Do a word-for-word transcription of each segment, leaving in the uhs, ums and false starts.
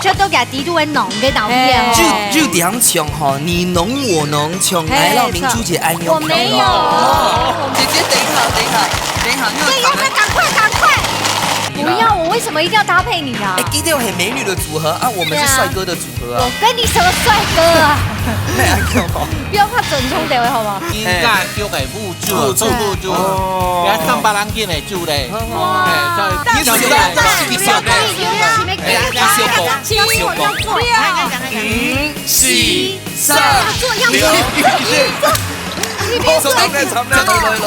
就都佢底肚个濃个豆皮啊。就就點像吼，你侬我侬，像哎，老明珠姐愛用。我沒有。哦，姐姐，等一下，等一下，等一下，你对呀，要那赶快赶快！不要，我为什么一定要搭配你啊哎？，今天很美女的组合啊，我们是帅哥的组合啊我。跟你什么帅哥啊？哎，哎呦，不要怕整冲的好不好？应该就系舞主，舞主舞主，哦也三百人进来主咧。哇哎，所以你是谁啊？你是谁啊？你是谁啊？你是谁啊？请我要做呀。五、四、三、要做要做六、你别做走，来，来，来，来，来。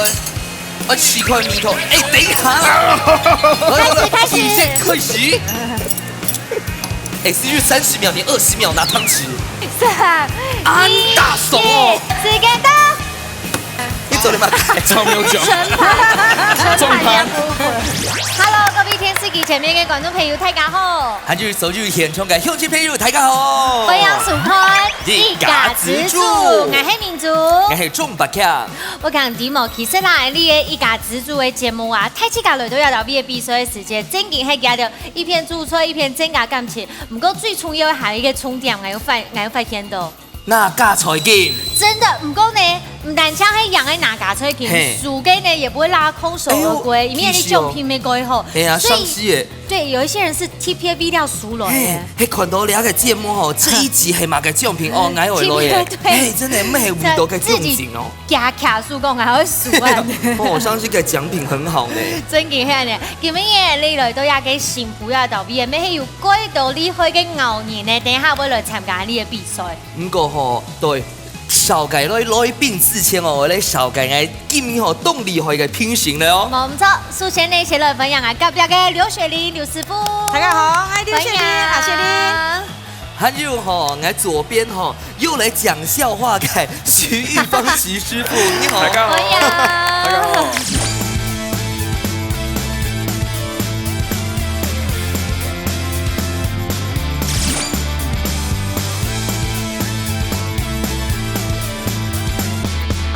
啊，奇怪，米头，哎，等一下啦，来来来，开始开始请先开始。哎，是不是三十秒？你二十秒拿汤匙，三，啊，你打手哦，时间到。你走了吗？超没有讲。全盘，全盘中盘杨虎魂。Hello，各位电视机前面的观众朋友，大家好。还就是手机现场个乡亲朋友，大家好。欢迎收看一家之煮我系明珠。我是钟百强。我讲题目，其实啦，你个一家之煮个节目啊，太自家来到要到毕业比赛个时间，正经系加到一片煮菜，一片增加感情。不过最重要还有一个重点，我有发，我有发现到。那加菜金，真的，不过呢，唔单淨系贏个拿加菜金嘿，输个呢也不会落空手而归，哎呦因为你奖品没改好。哎呀，所以伤心耶。对，有一些人是特别为了输了嘿耶。，嘿，看到了个节目吼，这一集系嘛个奖品哦，哎呦喂，特别对嘿，真的没有遇到个奖品哦。加卡数讲还会输啊。哦，我相信个奖品很好呢。真个系呢，今日你来到这个新妇要倒闭，也没有几多厉害个牛人呢，等一下会来参加你个比赛。不过吼，对，小改来来宾之前哦，我来小改哎，今日吼动厉害个品行了哦。冇错，首先呢，先来欢迎啊，隔壁个刘雪玲刘师傅。大家好，我是刘雪玲，欢迎阿雪玲。还有吼，来左边吼，又来讲笑话个徐玉芳徐师傅，你好。大家好，欢迎。大家好。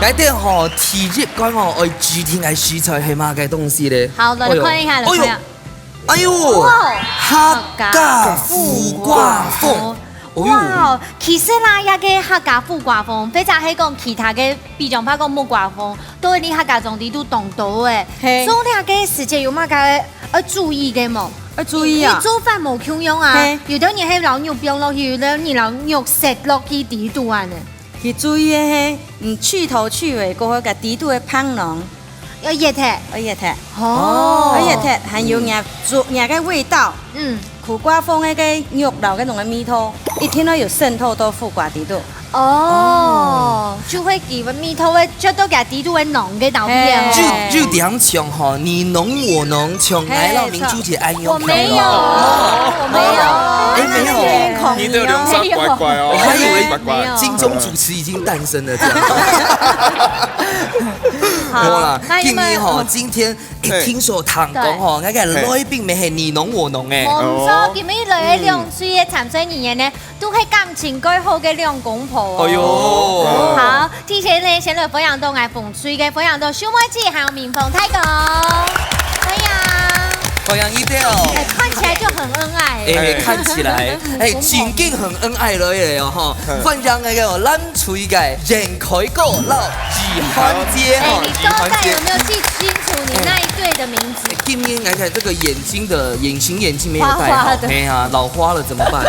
来电吼，第一关吼，爱指定个食材系嘛个东西咧？好，来看一下，来看一下。哎呦，哎呦，哇客家苦瓜风。哦哟，哇，其实啦，这个客家苦瓜风，或者系讲其他个，比方讲木瓜风，都系你客家庄地都当多诶。嘿做这个时间有么个要注意个无？要注意啊你，做法无共样啊嘿，有的人系老肉放落去，有的人老肉塞落去底肚啊呢。去注意个嘿，嗯，去头去尾过后，个底肚个芳浓，要热忒。要热忒，哦，要热忒，还有伢做伢个味道。嗯，苦瓜风个个肉老个种个味道，一定要有渗透到苦瓜底肚。哦，就会给味道会，就都给底肚会浓个倒闭嘿哦。就就点像吼，你侬我侬，像哎，嘿让明珠姐安我没有，我没有。哎，没有。你的两三乖乖哦，我还以为乖乖。金钟主持已经诞生了，这样。好好啦，那你们今日吼，今天哎，嘿听说唐讲吼，那个来宾没系你侬我侬哎。我们说今日来个两岁个参赛人员呢，都系感情最好个两公婆哦。哎呦，好，提前呢，先来分享到爱凤水个，分享到秀妹姐还有明峰大哥。哎呀，欢迎一条。哎，看起来就很恩爱哎，哎。看起来，哎，真经很恩爱了耶哦哈。嗯欢迎那个蓝水个任凯哥、老李涵姐哎，哈，你李涵姐刚才有。没有记清楚你那一对的名字？今天来看这个眼睛的隐形眼镜没有戴好，花花的哎呀，老花了怎么办？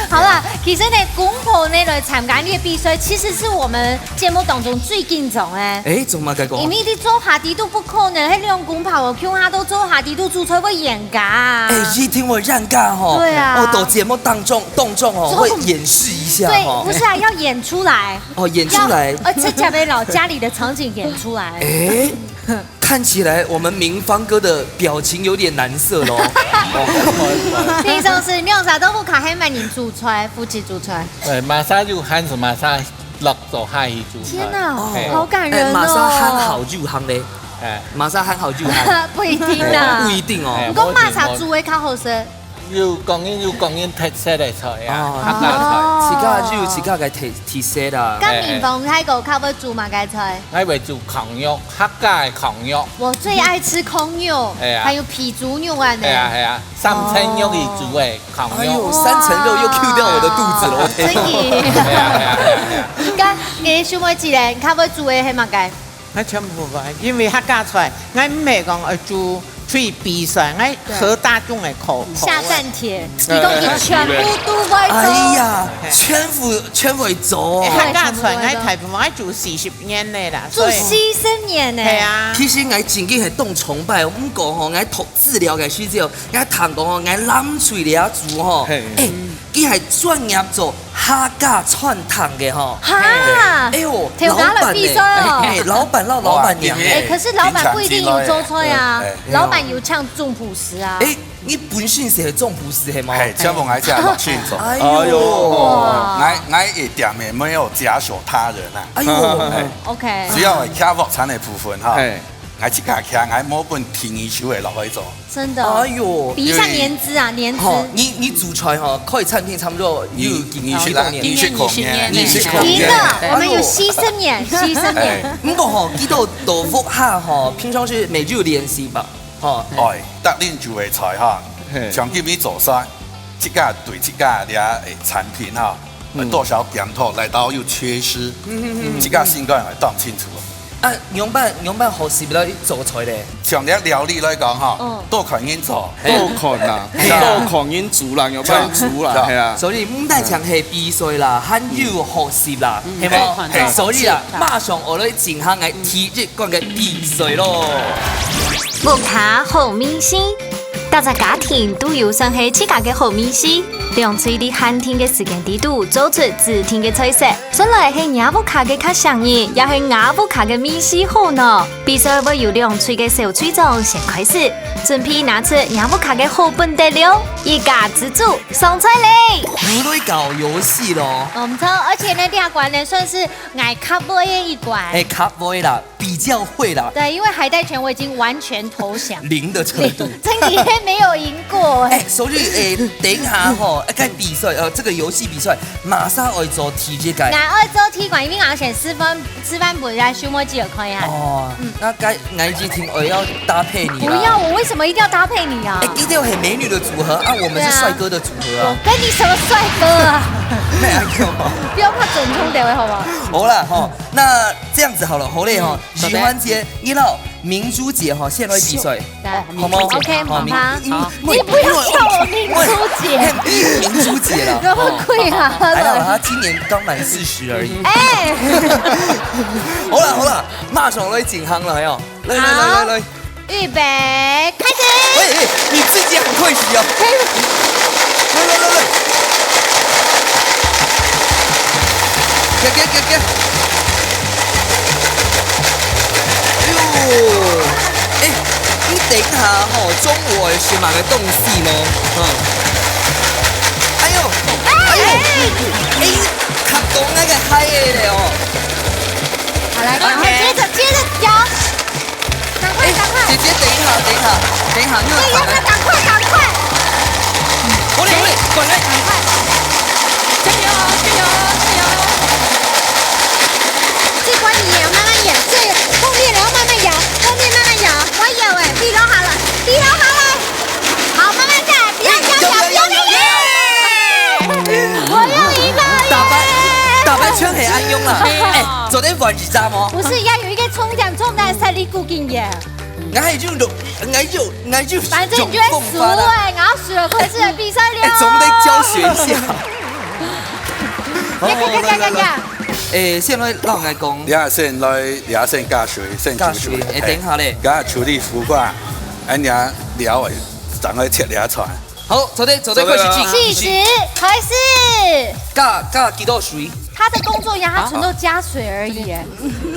好啦，其实呢，公婆呢来参加你的比赛，其实是我们节目当中最紧张哎。哎，怎么个讲因？为你做下底都不可能，迄两公婆哦，叫他都做下底都煮菜会尴尬啊。哎，一定会尴尬哈。对啊哦，到节目当中当中哦，做会演示一下对，哈不。是啊，要演出来。哦，演出来要，呃，在家里老家里的场景演出来。哎，看起来我们明芳哥的表情有点难色喽。哦听说是你有啥都不卡，还蛮人煮菜，夫妻煮菜。对，马上就喊什么，马上落到下去煮菜。天哪，嘿好感人哦！哎，马上喊好就行嘞，哎，马上喊好就行。不一定啊。不一定哦哎。你讲马上煮会较好食，有各人有各人特色个菜啊，哦，客家菜。哦。自家有自家个特，特色啦。該明芳大哥較會煮麼个菜？𠊎會煮炕肉，客家个炕肉。我最愛吃炕肉，哎呀。還有肥豬肉啊呢。哎呀，哎呀，三層肉一煮个炕肉。哎呦，三層肉又Q掉我的肚子了，我天。真的。哎呀，哎呀，哎呀，哎呀。該，該秀妹姐咧，較會煮个係麼个？ 𠊎全部會，因為客家菜，𠊎毋係講愛煮出去比賽，𠊎好大眾个口，口味。下戰帖，你講你全部都會做。哎呀，全部，全部會做。客家菜，𠊎大部分𠊎煮四十年了啦，所以。煮四十年呢。係啊。其實𠊎真經係當崇拜，毋過吼，𠊎讀資料个時節，𠊎聽講吼，𠊎摎水這煮吼，嘿。哎，佢係專業做 客家餐廳个吼。哈！哎呦，頭家來比賽哦。老闆呢？哎，老闆摎老闆娘。哇，哎，可是老闆不一定有做菜啊，哎，哎。老闆有請總廚師啊。哎，你本身係總廚師係無？哎，請問𠊎這老師做。哎呦。哎呦。哇。𠊎，𠊎一點也沒有假手他人啊。哎呦。哎。OK。只要客家餐个部分哈，哎。 𠊎自家徛，𠊎無分第二手个落去做。真的。哎呦。比一下年資啊，年資。吼，你，你煮菜吼，開餐廳差不多有幾，二十，幾多年？二十，二十年。二十年。贏了，哎呦。我們有四十年，四十年。哎。毋過吼，佢兜都屋下吼，平常時乜有練習吧？吼。哎，逐日煮个菜哈，嘿。像今日做菜，自家對自家个，哎，產品哈，嗯。多少檢討，來到又缺失，嗯，嗯，嗯，嗯。自家心肝會當清楚。 啊，仰般，仰般學習來做菜咧？像這料理來講吼，嗯。多看人做。多看啦，嘿啊。多看人煮啦，仰般煮啦，是啊。係啊。所以毋單淨係比賽啦，還有學習啦，嗯，係無？多看啦。所以啦，馬上𠊎來進行𠊎第一關个比賽咯。屋下好味緒，逐隻家庭都有算係自家个好味緒，兩隊在限定个時間裡肚做出指定个菜色。 算來係若屋下个較唌人，也係吾屋下个味緒好呢？比賽會由兩隊个小隊長先開始，準備拿出若屋下个好本底料，一家之煮，上菜咧！又來搞遊戲咯。哦，毋錯，而且呢，這關呢算是𠊎較會个一關。哎，較會啦，比較會啦。對，因為海帶拳我已經完全投降。零的程度。真的沒有贏過哎。哎，所以，哎，等一下吼，哎，該比賽，呃，這個遊戲比賽， 麼儕愛做第一个？𠊎愛做第一个，因為𠊎先示範，示範分秀妹姐看一下。哦，嗯。該該𠊎一定愛要搭配你啦。不要，我為什麼一定要搭配你啊？哎，一定要很美女的組合啊，我們是帥哥的組合啊。對啊。我跟你什麼帥哥啊？沒有。不要怕準衝的好不好？好啦，吼，那這樣子好了，好咧，吼，嗯，許歡姐，你老 明珠姐吼，先來比賽，來。好嗎？OK，好，好，明，好。你不要叫我明珠姐。嘿，明珠姐啦。有夠貴啊。還好啦，她今年剛滿四十而已。哎。好啦，好啦，馬上來進行了喲。來，來，來，好。來，來。預備，開始。哎，哎，你自己很會洗哦。可以。來，來，來，來。行，行，行，行。 哎呦，哎，你等一下吼，中午愛食麼个東西呢？嗯。哎呦，哎呦，哎，你卡到該个海裡咧哦。好，來，趕快，OK。接著，接著，有。趕快，哎，趕快。姐姐，等一下，等一下，等一下，你要趕來。哎，要不要趕快，趕快？好嘞，好嘞，趕來。趕快。加油，加油，加油。 最關鍵要慢慢搖，最後面的要慢慢搖，後面慢慢搖。我搖欸，比落下來，比落下來。好，慢慢下來，不要搖，搖，搖，搖，搖，搖。我又贏了，耶！打敗，打敗全係恁樣啦。哎，昨天玩幾隻嗎？不是，要有一個衝獎，衝獎才立固定耶。 𠊎還有，𠊎有，𠊎有。反正你就會輸欸，然後輸了可以去比賽了。哎，總得教學一下。呀呀呀呀呀呀！哎，先來，讓𠊎講。你啊，先來，你啊，先加水，先加水，煮水。哎，等一下咧。加處理苦瓜，哎，你啊，料欸，正來切你啊菜。 好，做得，做得，開始煮。計時開始。加，加幾多水？他的工作一樣，他全都加水而已，哎，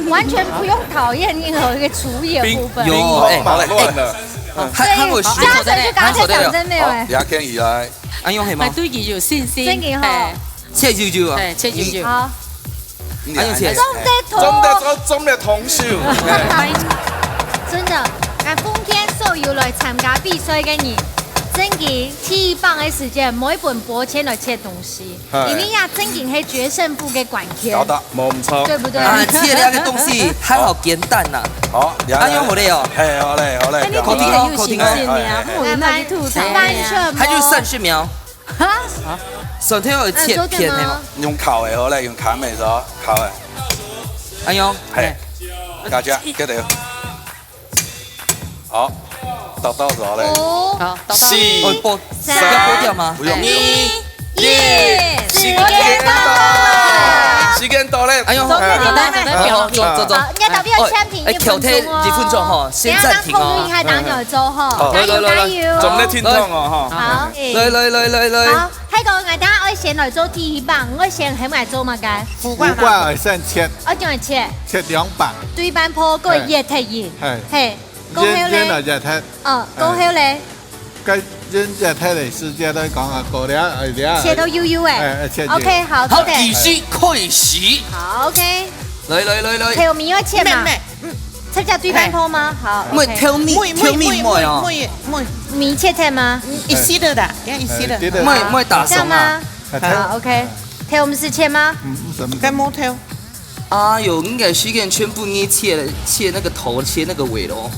完全不用考驗任何一個廚藝的部分。冰，冰火馬亂了。哎，還，還有水。加水就趕快講，真沒有哎。好，你還可以來。哎，用黑嗎？哎，對佢有信心。真的哈。哎。切幼幼啊。哎，切幼幼。好。 哎呦，切。總得同，總得，總得同手。真的，𠊎奉勸所有來參加比賽个人，正經，第一棒个時間，無一本薄籤來切東西，係。因為呀，正經係決勝負个關鍵，搞得，無毋著。對不對？啊，切了个東西還好簡單吶。好，啊，用好了哦。係，好嘞，好嘞，哎，你口頭哦，口頭哦。有信心呢，係，係，係。我有那個吐槽呢。完全無。還有三十秒。哈？酸甜會切片的嘛？嗯，做得嗎？用烤的好嘞，用烤的時候，烤的。哎喲，係，大家，記得。 好，倒倒水嘞。五、好，倒倒。四、哦，剝，三、要剝掉嗎？不用，不用。二、一，時間到了。時間到了。哎喲，走，走，走，走，走，走，走。好，你要倒掉簽名一分鐘哦。哎，哎，調停一分鐘哈，先暫停哦。等下咱後面還打算走哈，好。加油，來，來，來，來。加油。總得停動哦哈。好，來，來，來，來，來。好。 還有，𠊎等下愛先來做第一棒，𠊎先喊𠊎做麼个？苦瓜。苦瓜愛先切。愛點樣切？切兩半。對半破，過熱忒去。係。係，過後咧？先，先來熱忒。哦，過後咧？該先熱忒个時間來講啊，過了，哎，了。切到幼幼个。哎，哎，切幼。OK，好，好，做得。計時開始。好，OK。來，來，來，來。還有米愛切嘛？妹妹，嗯。切隻對半破嗎？好，OK。妹，tell me，tell me more哦。妹，妹，妹。米切忒嗎？嗯，一息仔啦，要一息仔。哎，對的。妹，妹打爽啊。這樣嗎？ 好，OK。頭毋使切嗎？嗯，毋使，毋使。該無頭。哎喲，應該係跟全部你切，切那個頭，切那個尾咯。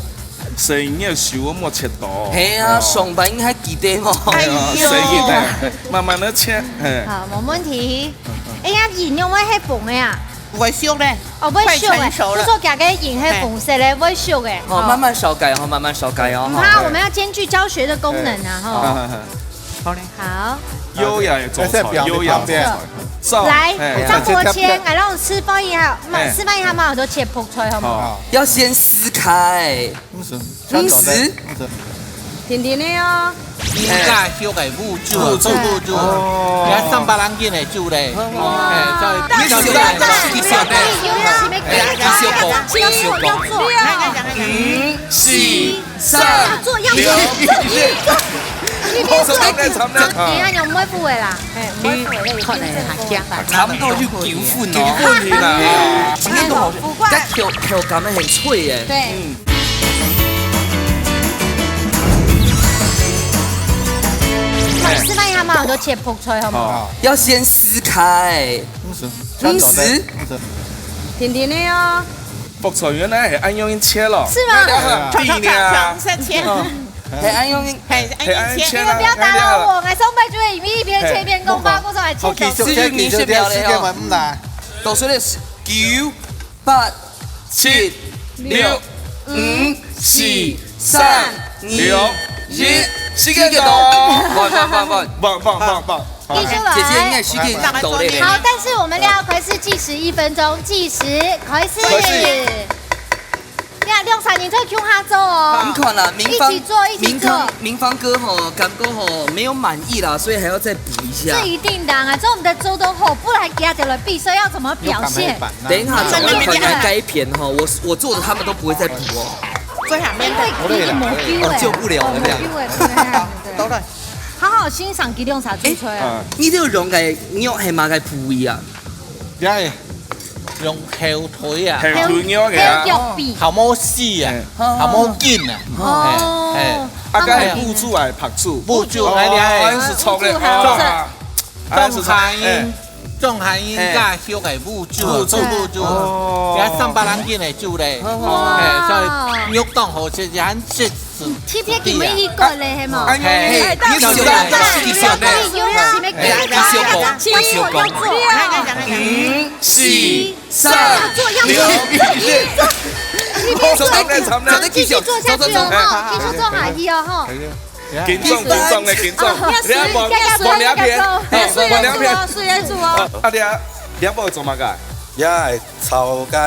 所以你个手無切到。係啊，哦。上班應該記得哦。哎喲。哎喲，慢慢的切，嘿。好，無問題。哎呀，仁愛係紅个啊？會熟咧，哦，會熟个，快成熟了。就說佢个仁係紅色个，會熟个。哦，哦。慢慢燒開哦，慢慢燒開哦。毋怕，我們要兼具教學的功能啊，吼。好。 好嘞。好。優雅的做菜，優雅的做菜。走。來，嘿。張伯謙，來讓我示範一下，嘛，嘿。示範一下嘛，我都切泡菜，好不好？好。要先撕開。毋使，毋使。毋使。定定个哦。應該燒个烏酒，烏酒。烏酒。哦。你看上班人緊个酒嘞。哇。哎，所以你小心，你小心。哎，你小心，你小心。五、四、 三、兩、一。你做，你做。你做。等一下，你毋會付的啦。嘿，毋會付的，已經付過。差不多就九分哦。九分去啦。今天都好，該口，口感很脆耶。對。嗯。好，示範一下嘛，我都切泡菜，好不好？好。要先撕開。毋使，毋使。毋使。定定个哦。 泡菜原來係恁樣切咯。是嗎？對呢。係恁樣切。係恁樣切。你們不要打擾我，𠊎上擺就會一邊切一邊講話，𠊎說還切到。好，繼續切，繼續切，時間還毋來。倒數个係九、八、七、六、五、四、三、二、一，時間到。慢，慢，慢，慢。棒，棒，棒，棒。 繼續來。姐姐應該時間到了。好，但是我們要開始計時一分鐘，計時開始。開始。呀，兩三人做共下做哦。你看啦，明芳，一起做，一起做。明芳，明芳哥吼，感覺吼沒有滿意啦，所以還要再補一下。這一定的啊，這我們的做都好，不然給他點了比賽要怎麼表現？等一下，總有可能該片吼，我，我做的他們都不會再補哦。最好面對。因為已經沒機會，哦，救不了了，這樣。沒機會，對，對。 好好欣賞佢兩儕做菜啊。欸，你這个用个肉係麼个部位啊？這係用後腿啊。後腿肉个啊。後腳髀。頭毛絲啊，欸。頭毛筋啊。哦。欸，欸。啊，該係烰豬還係白豬？烰豬，哦，哎，哎，係炒个，烰豬還係炒个。哦，啊，係炒，中下音，欸。中下音，欸。該係个烰豬，烰豬。烰豬。哦。你看上班人緊个豬咧。哇。欸，所以肉當好食，也很食 特別今晡日過來，係無？啊，嘿，你小心，你小心。五、四、三、兩、一。繼續做下去哦，吼。緊張，緊張个，緊張。哦，你愛換，換兩片，嘿，換兩片。水來煮哦，水來煮哦。啊，你啊，你愛做麼个？也愛炒个。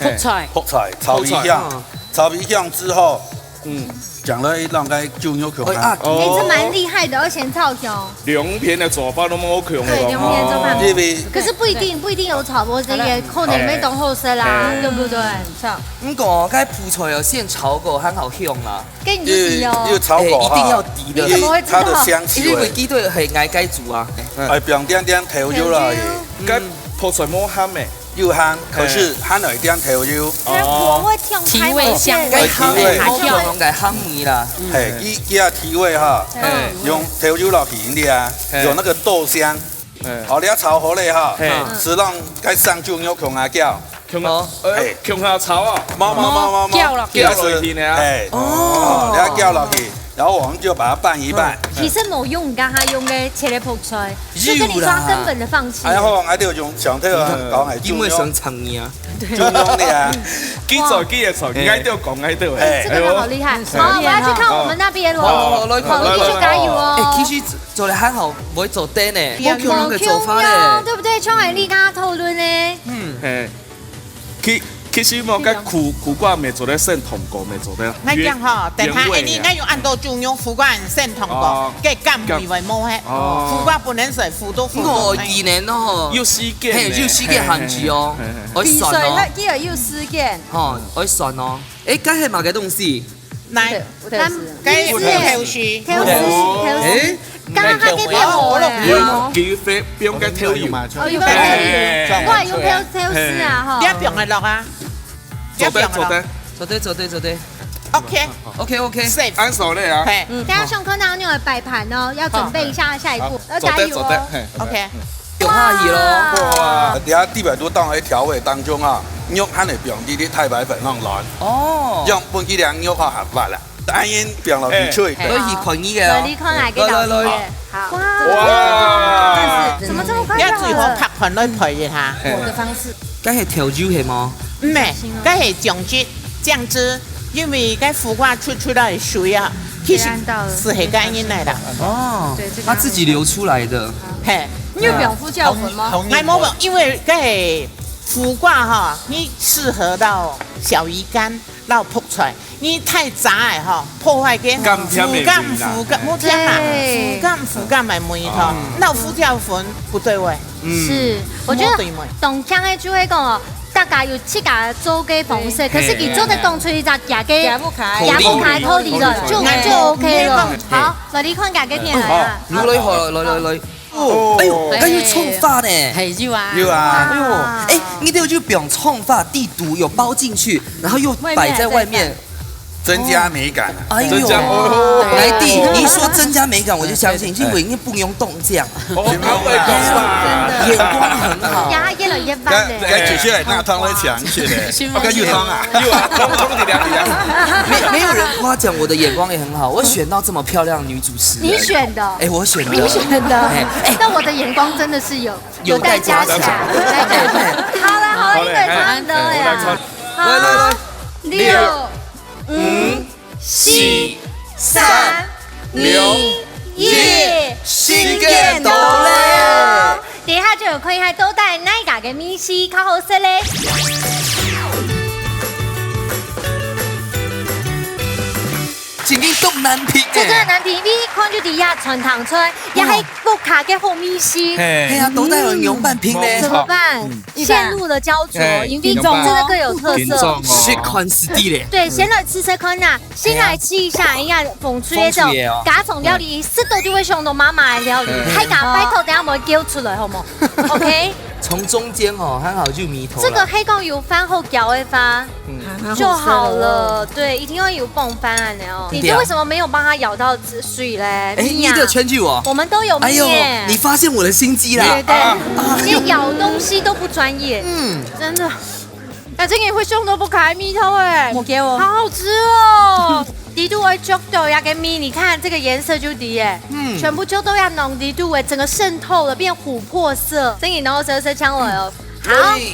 泡菜。泡菜，炒米香，炒米香之後， 嗯，將來讓該豬肉香啊。欸，這蠻厲害的，而且很超香。兩片个做法都無共樣。對，兩片做法。因為可是不一定，不一定有炒過這個，可能沒當好食啦，欸。對不對？毋過，該泡菜哦，先炒過，很好香啦。跟你一樣哦。有，有炒過哈。欸，一定要滴的。你怎麼會知道？它的香氣味。因為佢都係愛該煮啊。欸，放點點調料啦。該泡菜無鹹欸。有香，可是還有一點豆油。哦。那我會聽開我提味香味，該香味，還有香味啦。嘿，佢，佢啊提味哈，嘿。用豆油落去，你啊，嘿。有那個豆香。嘿。好，你要炒好了哈，嘿。是讓該上豬肉共下攪。共下，哦。呃，嘿。共下炒啊。冇，冇，冇，冇，冇。攪落去。攪落去呢啊。嘿。哦。哦，你要攪落去，然後我們就把它拌一拌。其實無用，你剛剛用个切个泡菜，就跟你說他根本的放棄。有啦。哎呀，好，𠊎就用上頭啊，講个，因為想撐你啊。 中央的啊。記住，記得住，哎。𠊎都講，𠊎都會。哎。這個人好厲害。哎呦。好，我要去看我們那邊咯。好，好，來看，好，繼續加油哦。來，來，來。哎，其實做得還好，毋會做得呢。無共樣个做法呢。無共樣，對不對？像𠊎俚剛剛討論呢。嗯。嘿。其，其實嘛，該苦，苦瓜乜做得生糖果，乜做得。𠊎講吼，等下，原，原味啊。哎，你，𠊎用恁多種用苦瓜生糖果，哦。該甘味會無嘿。哦。苦瓜本身係苦都苦都，我以前哦。有時間呢。嘿，有時間限制哦。嘿，嘿，嘿。 愛蒜哦。比賽，佢，佢有時間。吼，愛蒜哦。誒，該係麼个東西？來，對，對，是。該係豆豉。豆豉，豆豉。誒？剛剛佢變好了。有，有，不用該豆油。哦，有，有，有。哎。哇，有豆，豆豉啊，吼。你愛放个落啊。你愛放个落。做得，做得。做得，做得，做得。OK。OK，OK。Safe。按手類啊。嘿。嗯，大家上課那要擺盤哦，要準備一下下一步，好。要加油哦。做得，做得，嘿。OK。 有話語咯。哇。哇，等下地板都當係調味當中啊，肉還係放滴滴太白粉放卵。哦。用分佢兩肉好合法啦。恁樣放落去脆。哎。可以看一個哦。來，你看哪個導演？來，來，來。好。哇。哇。怎麼這麼快就好了？你要最好拍盤來配一下。哎。我的方式。該係調酒係嗎？毋係，該係醬汁，醬汁，因為該苦瓜出，出來水啊，其實係該恁樣來的。哦，對，這個要它自己流出來的。 嘿。你有放胡椒粉嗎？好，好，𠊎無放，因為該苦瓜吼，你適合摎小魚乾、摎覆菜，你太炸个吼，破壞該苦甘甜个味道。苦甘，苦甘，無甜啦，對。苦甘，苦甘个味道，哦。摎胡椒粉毋對味。嗯。是，我覺得無對味。當強个就係講哦，大家有自家做个方式，對。可是佢做得當出一隻自家个，解不開。解不開口味了，口味。就，就OK了。對。好，來，你看自家个片來啊。哦，來，來，來，來，來。 哦，哎喲，該有蔥花呢。嘿，有啊。有啊。哎喲，哎，你都有去放蔥花，底肚有包進去，然後又擺在外面。外面還在放。增加美感啊。哎喲，增加，哦。來弟，你一說增加美感，我就相信，因為你不用動醬。哦，不會動啊。眼光很好。呀，越來越棒了。該，該繼續來，那湯會強一些的。是嗎？哦，該有湯啊。有啊，湯，湯一點，一點。沒，沒有人誇獎我的眼光也很好，我選到這麼漂亮的女主持人。你選的。哎，我選的。你選的。哎，哎。但我的眼光真的是有，有待加強。有待加強。好了，好了，好嘞，因為差不多了呀。哎，我來唱。好，來，來，來。六、五、四、三、二、一，時間到了。等一下就有看一下到底哪一家个美食較好食咧。 真經當難拚欸。這真的難拚，你一看就知這餐廳菜，也係屋下个好味緒。嘿。係啊，到底愛仰般拚呢？怎麼辦？嗯。陷入了焦灼，嘿，因為真的各有特色。緊張哦。食看食知咧。對，先來吃吃看吶，先來吃一下，哎呀，紅麴這種紅麴哦。家常料理，食到就會想到媽媽个料理。嗯。大家拜託，等下莫噭出來，好無？OK？從中間哦，還好就眉頭了。這個係講有飯好噭个話，嗯。就好了。對，一定要有傍飯啊，然後。對啊。你就為什麼沒有幫他舀到 水嘞，哎，你的全就我。我們都有麵。哎呦，你發現我的心機啦。對，對，啊。你咬東西都不專業。嗯。真的。那這個會想到不開，味道欸。我給我。好好吃哦。裡肚會摻到這個麵，你看這個顏色就知欸。嗯。全部摻到這濃裡肚欸，整個滲透了，變琥珀色。真的，然後色色嗆我哦。 好，對。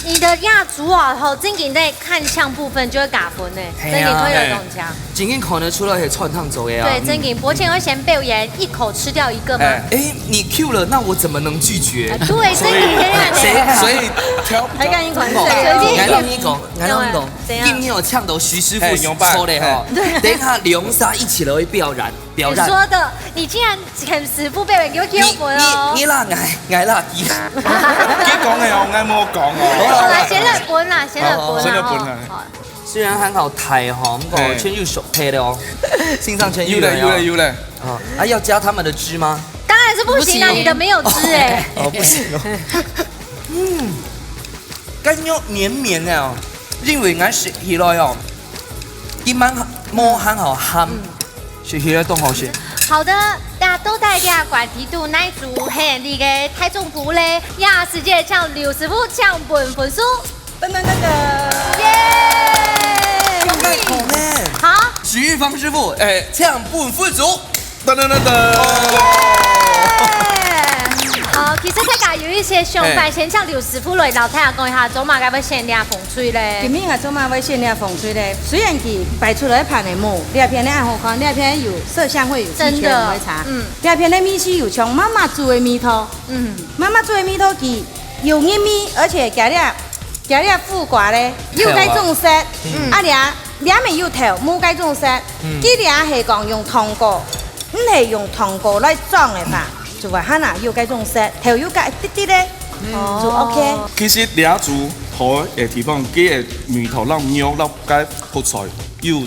你的壓軸啊，吼，正經在看相部分就會加分呢，嘿啊。正經推了當強。正經看得出來係川燙做的啊。對，正經，嗯。伯謙會先表演，一口吃掉一個嗎？哎。哎，你Q了，那我怎麼能拒絕？啊，對，所以，正經這樣。所以，所以挑，還敢一款，哦，隨便。𠊎同你講，𠊎同你講，怎樣？今日有嗆到徐師傅，嘿，牛排，錯的吼。嘿。對。等一下兩儕一起來表演。 表演。你說的，你竟然請師傅表演給我，給我哦。你，你，你啦，𠊎，𠊎啦，你。佢講个哦，𠊎無講哦。好啦，先來分啦，先來分啦，好，好，好。先來分啦。吼，好。雖然還好大吼，毋過全有熟配的哦。嘿。身上全有的哦。有嘞，有嘞，有嘞。啊，啊，要加他們的汁嗎？當然是不行啊，不行。你的沒有汁欸。哦，不行哦。嗯。該肉綿綿个哦，因為𠊎食起來哦，佢蠻無恁好鹹，食起來當好食。好的，那都在這管理度那一組，嘿，你个大眾服務咧，呀，時間請劉師傅請分分數。噔噔噔噔。耶！太好呢。好。徐玉芳師傅，哎，請分分數。噔噔噔噔。耶！好，其實大家有一些想法，嘿。先請劉師傅來，摎大家講一下，做麼个會選這紅錘咧？今日啊，做麼个會選這紅錘咧？雖然佢擺出來盤个無，這片个恁好看，這片有色香味有齊全，真的，有差。嗯。這片个味緒有像媽媽煮个味道。嗯。媽媽煮个味道，佢有入味，而且加了 加了苦瓜咧，有該種色，嗯。啊，這，這面有豆，無該種色。嗯。佢這係講用糖果，毋係用糖果來裝个話，就會還啊有該種色，豆有該一滴滴咧，嗯。就OK。其實這組好个地方，佢个味道摎肉摎該覆菜有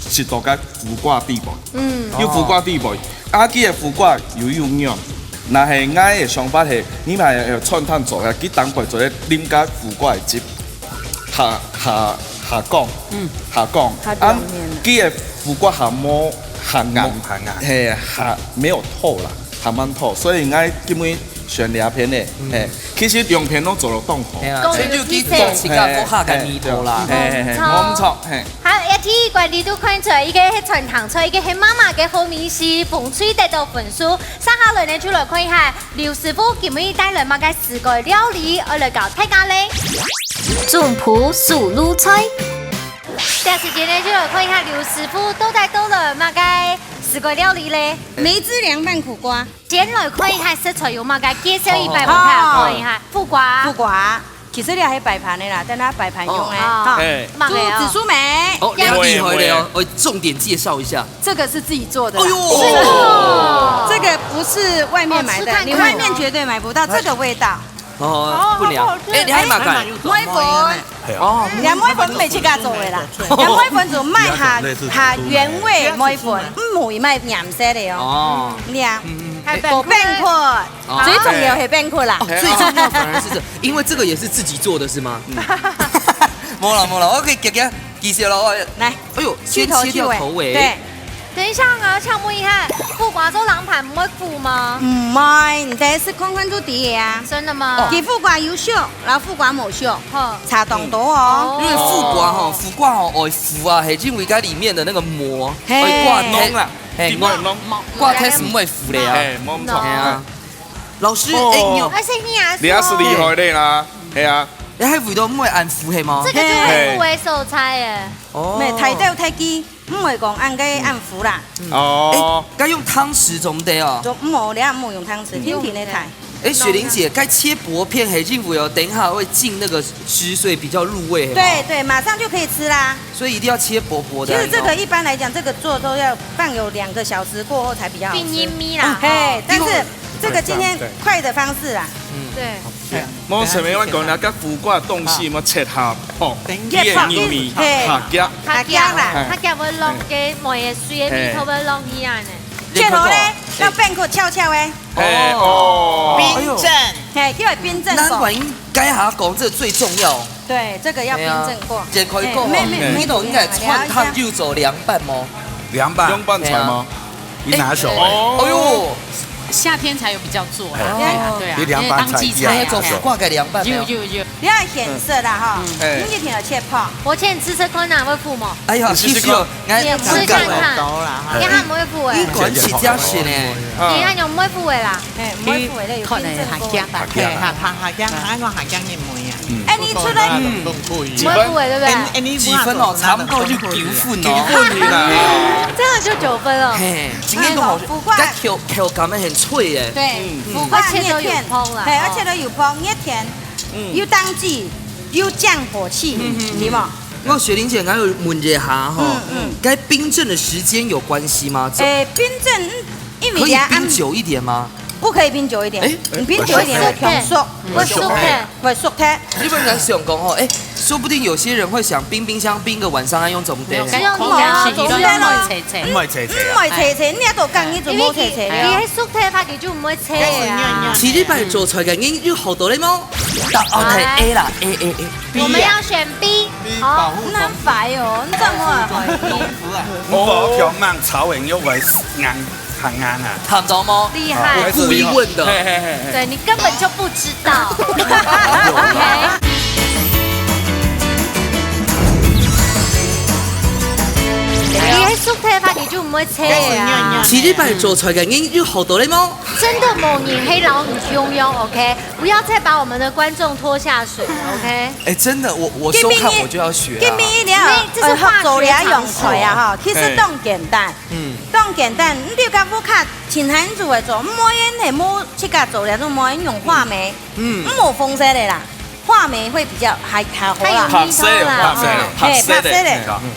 食到該苦瓜底背。 嗯。有苦瓜底背，啊，佢个苦瓜又有軟。若係𠊎个想法係，你買个川湯做个，佢當歸做个啉該苦瓜个汁，下，下，下降，嗯。下降。下降啊，佢个苦瓜下無，下硬，無下硬。嘿，下，沒有透啦，下蠻透，所以𠊎今日選這片个，嗯。嘿，其實兩片都做到當好。嘿啊，講有意思。全部佢自家屋下个味道啦。嘿，嘿，嘿，嗯，無錯，嘿。 好，一題管理度看出來，一個係川湯菜，一個係媽媽个好味緒，紅錘得到分數。接下來呢，就來看一下劉師傅今日帶來麼个四個料理，愛來教大家咧。總鋪手路菜。這時間呢，就來看一下劉師傅到底帶來麼个四個料理咧。梅子涼拌苦瓜。先來看一下食材有麼个，介紹一擺，好，好。分大家看一下。苦瓜。苦瓜。 其實這係擺盤个啦，等下擺盤用个，哦。哈。哎。煮紫蘇梅。哦，你要厲害了哦，哦，重點介紹一下。這個是自己做的啦。哎呦。這個不是外面買的，哦，吃看看。你外面絕對買不到這個味道。哦，不了。好好吃。哎，你還買个？哎，梅粉。哦。你梅粉毋係自家做个啦，你梅粉就買下，下原味梅粉，毋會買染色个哦。哦。嗯，你啊，嗯，嗯。還有冰塊。 哦。最重要係冰塊啦。哦，最重要反而是這，因為這個也是自己做的，是嗎？嗯。無啦，無啦，𠊎可以遽遽介紹咯，𠊎來。哎呦，先切掉頭尾。去頭去尾。對。等一下啊，請問一下，苦瓜做涼拌毋會苦嗎？毋會，你等下食看看就知个啊。真的嗎？哦。佢苦瓜有熟，然後苦瓜無熟，好。差當多哦。哦。因為苦瓜吼，苦瓜吼，愛苦啊，係因為該裡面的那個膜，嘿。愛掛啷啦。 嘿，我，我test毋會苦咧啊。嘿，無錯。係啊。老師，哦。哎，你有，而且你也是哦。你也是厲害的啦，係啊。你還味道毋會恁苦係嗎？這個就很苦的所在耶。哦。無，大豆大枝，毋會講恁个恁苦啦。哦。哎，該用湯匙做毋得哦。就毋好，你也毋好用湯匙，嗯。定定个大。 哎，雪玲姐，該切薄片係因為哦，等一下會浸那個汁，所以比較入味，係嗎？對，對，馬上就可以吃啦。所以一定要切薄薄的啊。其實這個一般來講，這個做都要放有兩個小時過後才比較好吃。變黏黏啦，嘿，吼。但是這個今天快的方式啦。嗯。對。無，前面我講了，該苦瓜東西嘛，切下，吼，切薄，佢个黏黏，嘿。下夾。下夾啦，嘿。下夾會落个，梅个水个味道會落去啊呢。切好咧，用冰塊敲敲咧。 嘿，哦。哦。冰鎮。嘿，叫冰鎮過。難怪應該還講這最重要。對，這個要冰鎮過。嘿啊，這可以講哦，嘿，沒，沒，你都應該川湯又做涼拌嗎？涼拌。涼拌菜嗎？嘿啊。你拿手欸。哦。哎呦。夏天才有比較做啦，哎。對啊，對啊，你涼拌菜一樣。因為當季菜啊，你還做苦瓜个涼拌沒有？有，有，有。 你愛選擇啦，吼，嗯。哎。你一定要切薄。我請你試試看啊，會苦無？哎呀，你試試看。試試看。你試試看。高啦，哈。你還毋會苦欸。你敢食這些呢？嗯。你還有毋會苦欸啦？嘿，毋會苦欸，有冰鎮過。你看欸，下夾，嘿，下，下，下夾，下，下夾你妹啊。嗯。哎，你出來，嗯。毋會苦欸，對不對？哎，哎，你幾分哦？差不多就九分哦。九分啦。這樣就九分了。嘿，今天都好，哎，苦瓜。它口，口感很脆耶。對，嗯。苦瓜而且都有甜，嘿，而且都有甜，又甜。 嗯。又當季，又降火氣，嗯，嗯，嗯。對無？那雪玲姐，𠊎有問一下吼，嗯，嗯。該冰鎮的時間有關係嗎？這，欸，冰鎮，嗯，因為可以冰久一點嗎？不可以冰久一點，哎，你冰久一點會膨縮，會縮忒，會縮忒。你本來想講吼，哎，說不定有些人會想冰冰箱冰個晚上，還用怎麼的？只有你啊，總是要買切切。毋會切切啊。毋會切切，你也都講你就無切切了。因為佢，佢係熟忒，佢就毋會切啊。其實擺做出來个人有好多咧無？答案係A啦，A A A。我們要選B。好，恁煩哦，你怎麼會懷疑？我強硬炒完又會硬，很硬啊。淡薄無？厲害。我故意問的。嘿嘿嘿嘿。對，你根本就不知道。OK。你係熟忒，佢就毋會切啊。其實擺做出來个人有好多咧無？真的無人係老女中庸，OK？不要再把我們的觀眾拖下水，OK？哎，真的，我，我收看我就要學啊。今晡日，今晡日你啊，因為這是化學場所。呃，做這樣用菜啊，哈，其實當簡單，嗯。當簡單，你就甲屋下盡閒就會做，毋好因係無自家做了，就毋好因用話梅，嗯。毋好風勢的啦，話梅會比較還，還好啦。還有味道啦。白色的，白色的，嘿，白色的。白色的。嗯。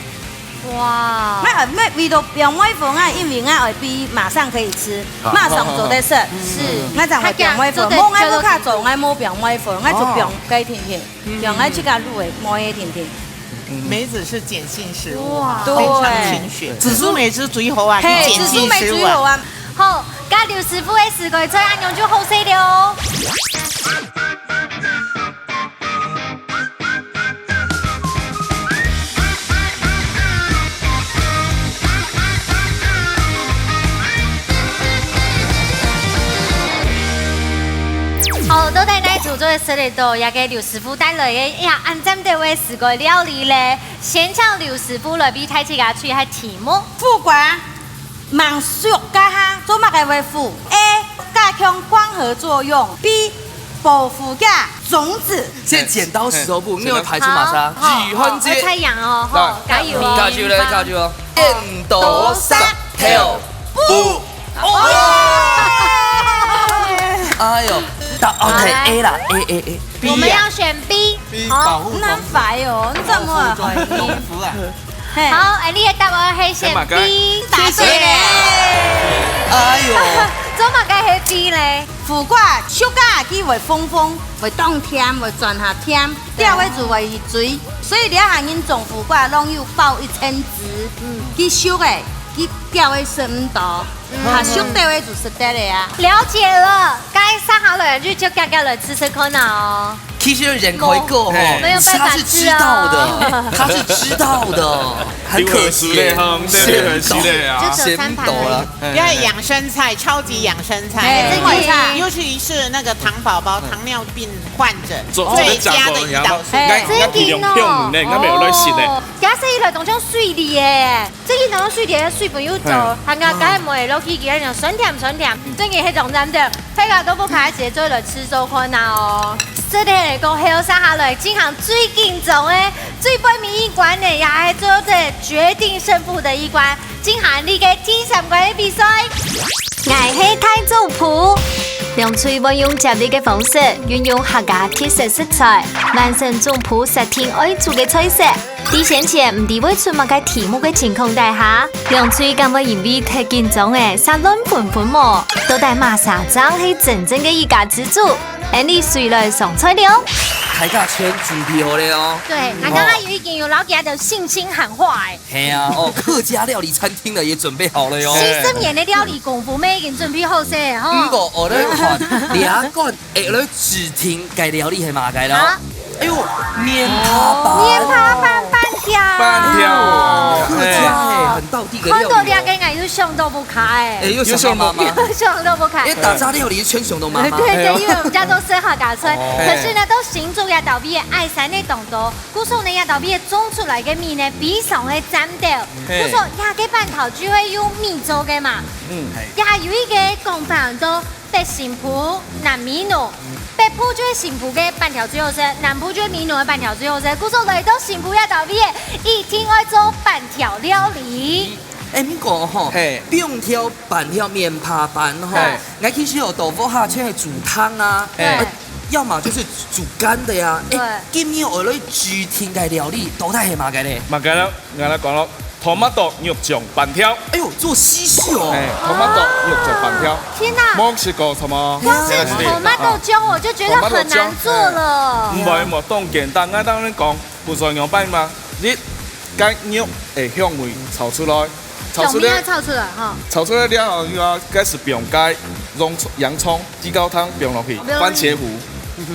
哇。那，那味道放梅粉啊，因為𠊎愛備馬上可以吃，好。馬上做得食。是。那這樣會放梅粉，佢講做得，無𠊎屋下做，𠊎無放梅粉，𠊎就放該甜甜。哦。 像𠊎自家滷个梅个甜甜。梅子是鹼性食物啊，哇。對。非常清血。紫蘇梅是最好啊，嘿，鹼性食物啊。紫蘇梅最好啊。好，該劉師傅个時間，再恁樣就好勢了哦。 好，到底哪一組做得食得到這個劉師傅帶來个，哎呀，恁讚个水果料理咧？先請劉師傅來為大自家出一下題目。苦瓜，吂熟該下，做麼个會苦？A，加強光合作用。B，保護个種子。先剪刀石頭布，你有排除馬上。好，好，好，雨涵姐。我猜贏哦，吼，來，加油哦。加油咧，加油哦。剪刀石頭布。 哇！哎喲，答案係A啦，A，A，A。我們要選B。B，好，保護種子。恁煩哦，你怎麼會懷疑？保護種子啊。嘿。好，哎，你的答案係選B，答對了。謝謝。哎喲。做麼个係B呢？苦瓜，熟啊，佢會紅紅，會當甜，會轉下甜，掉个就會去追，所以你要喊人種苦瓜，攏有包一層紙，嗯，佢熟个，佢掉个食毋到。 嗯。啊，熟个就食得了啊。了解了，該接下來就叫大家來試試看啊哦。其實人開口吼，沒有辦法吃哦。他是知道的，他是知道的，很可惜。你很失禮哈，我們這邊很失禮啊。先走了。先走了。不要養生菜，超級養生菜。哎，這個尤其是那個糖寶寶、糖尿病患者，最佳的胰島素。哎，真的哦。𠊎，𠊎盡量避免呢，𠊎沒有來信呢。哦，假設一來當像水梨耶。 最近當中水梨个水分又多，嘿。還加該梅落去，佢還酸甜酸甜，最近係當讚个，大家都不開始做來試做看啊哦。這個來講，還有接下來，進行最緊張个、最背尾一關个，也係做這決定勝負个一關，進行你个第三關个比賽。𠊎係大主廚，兩隊會用接力个方式，運用客家特色食材，完成總舖設定愛煮个菜色。 在先前毋知會出麼个題目个情況底下，兩隊敢會因為忒緊張而煞亂紛紛無？到底麼儕正係真正个一家之主？恁樣，水梨上菜了。大家全準備好了哦。對，𠊎剛剛有已經有老弟的信心喊話哎。係啊，哦，客家料理餐廳呢也準備好了喲。四十年的料理功夫，乜已經準備好勢吼。毋過，我來看，這罐 哎，來指定个料理係麼个咯？啊？哎喲，棉花粄。棉花粄粄條。粄條。客家哎，很道地个料理哦。看到這個，𠊎又想到屋下哎。哎，又想到媽媽。又想到屋下。哎，打雜料理全想到媽媽。對對，因為我們家都是客家菜，哦。可是呢，到新竹這搭位个矮山个當多，故所呢，這搭位个種出來个米呢，非常个讚个。嘿。故所這個粄條就係用米做个嘛。嗯。也有一個講法，講 北新埔、南美濃。北部就係新埔个粄條最好食，南部就係美濃个粄條最好食。故所來到新埔這搭位，一定愛做粄條料理。哎，毋過吼，嘿。放條粄條棉花粄吼，嘿。𠊎其實有到屋下就係煮湯啊，嘿。呃，要麼就是煮乾的呀。哎，對。今日𠊎來指定个料理，到底係麼个呢？麼个呢？𠊎來講咯。tomato肉醬粄條。哎呦，做西式哦。哎，tomato肉醬粄條。天哪！無食過，什麼？光是tomato醬我就覺得很難做了。毋會，無，當簡單。𠊎當然講，不是仰般嘛，你該肉个香味炒出來，炒出來，香味要炒出來哈。炒出來了後，又要開始放該洋蔥、洋蔥、雞高湯放落去，放落去。番茄糊，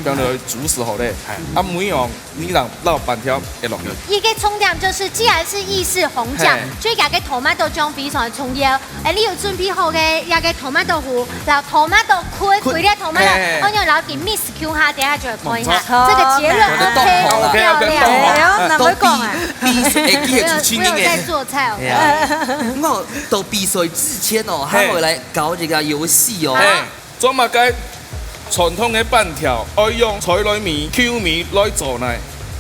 放落去煮熟好咧。哎，啊，每樣 你讓老粄條一落去。一个重點就是，既然是意式紅醬，嘿。所以這个tomato醬非常的重要。哎，你有準備好个這个tomato糊，然後tomato塊，塊。為了tomato，嘿。哦，你然後給mix Q哈，等一下就會看一下。沒錯。這个結論OK，OK，OK，漂亮。OK，OK，OK。哎呦，難怪講啊。都比，比，哎，你也出青年哎。沒有，沒有在做菜，OK。哎呀，我都比賽之前哦，還會來搞這個遊戲哦。嘿。 做麼个傳統个粄條愛用菜內米、Q米來做呢？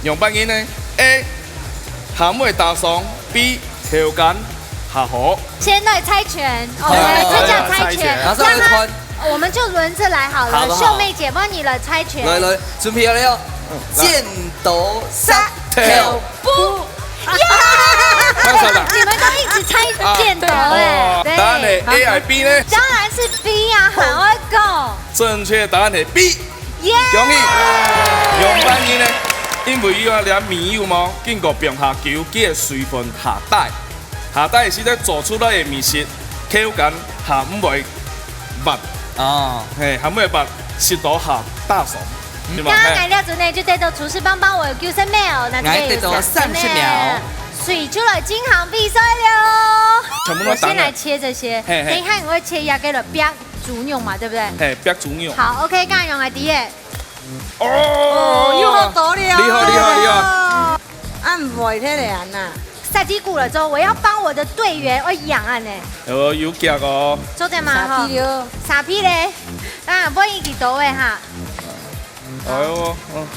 仰般形呢？A，鹹味打爽，B，口感較好。先來猜拳，哦，好，來，這叫猜拳。好，好，好。馬上來猜。讓他，我們就輪着來好了。好不好？秀妹姐幫你來猜拳。來，來，準備好了喲。嗯，來。剪刀石頭布。 耶！你們都一直猜剪刀哎。啊，對。哦，答案呢？A還是B呢？當然是B啊，還會講。正確答案係B。耶！恭喜！仰般形呢？因為有啊，這米有無？經過放下久，佢个水分下低，下低係在做出來个米食，口感還毋會滑。哦。嘿，還毋會滑，食到較打爽。 對吧？剛剛來了之後呢，就得到廚師幫幫我有九十秒，那這邊有三十秒。𠊎得到三十秒。所以就來進行比賽了。全部都打了。我先來切這些，嘿，嘿。等一下我會切一個了，煏豬肉嘛，對不對？嘿，煏豬肉。好，OK，剛剛用來第一。哦，哦，又好多了。厲害，厲害，厲害。哦。啊，毋會忒難啊。 殺雞骨了之後，我要幫我的隊員，我養啊呢。哦，有腳哦。做得嗎？哈。沙皮了。沙皮嘞？啊，不然一起倒位哈。哎呦，嗯，